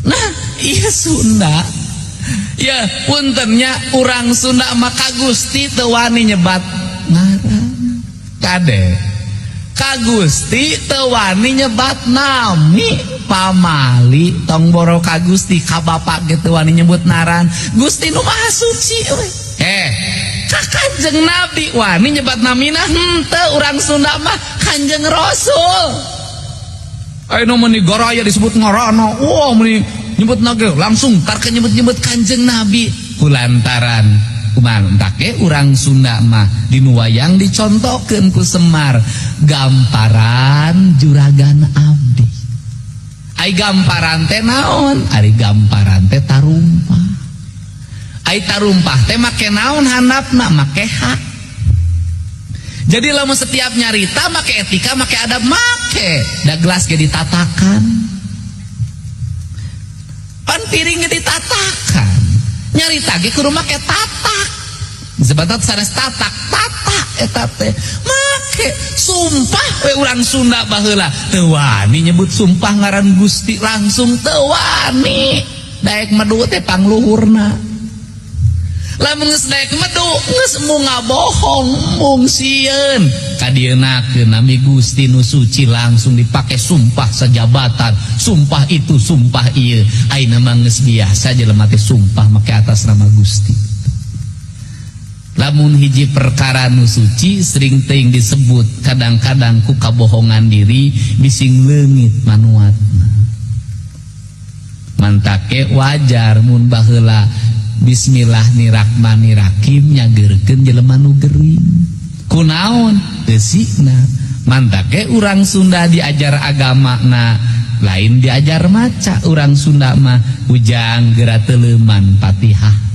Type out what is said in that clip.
Nah, iya Sunda. Ya, punten nya, urang Sunda mah ka Gusti teu wani nyebat ngaran. Kade. Ka Gusti teu wani nyebat nami, pamali tong boro ka Gusti, ka bapak ge teu wani nyebut naran. Gusti nu Maha Suci we. Ka Kanjeng Nabi wani nyebat namina henteu urang Sunda mah, Kanjeng Rasul. Ayeuna meni garaya disebut ngaranna. Wah, meni nyebut nage langsung tar nyebut-nyebut Kanjeng Nabi kulantaran kumaha ke urang Sunda mah dinu wayang dicontohkeun ku Semar gamparan juragan abdi. Ai gamparan teh naon? Ari gamparan teh tarumpah. Ai tarumpah teh make naon handapna? Make hak. Jadi lamun setiap nyarita make etika, make adab, make da gelas ge ditatakan, pan piring ge ditatakan, nyarita ge kudu make tatak. Sebatat sanes tatak tatak eta teh make sumpah we. Urang Sunda baheula teu wani nyebut sumpah ngaran Gusti langsung, teu wani. Daek medu teh pangluhurna. Lamun geus daek medu, geus mung ngabohong, mung sieun. Kadieunakeun nami Gusti nu suci langsung dipake sumpah sejabatan, sumpah itu, sumpah ieu. Ayeuna mah geus biasa jelema teh sumpah make atas nama Gusti. Lamun hiji perkara nu suci sering teuing disebut, kadang-kadang ku kabohongan diri bising leungit manuatna. Mantake wajar mun baheula Bismillahirrahmanirrahim nyageurkeun jelema nu gering. Kunaon? Eusina. Mantake urang Sunda diajar agamana lain diajar maca, urang Sunda mah ujang geura teuleuman Fatihah.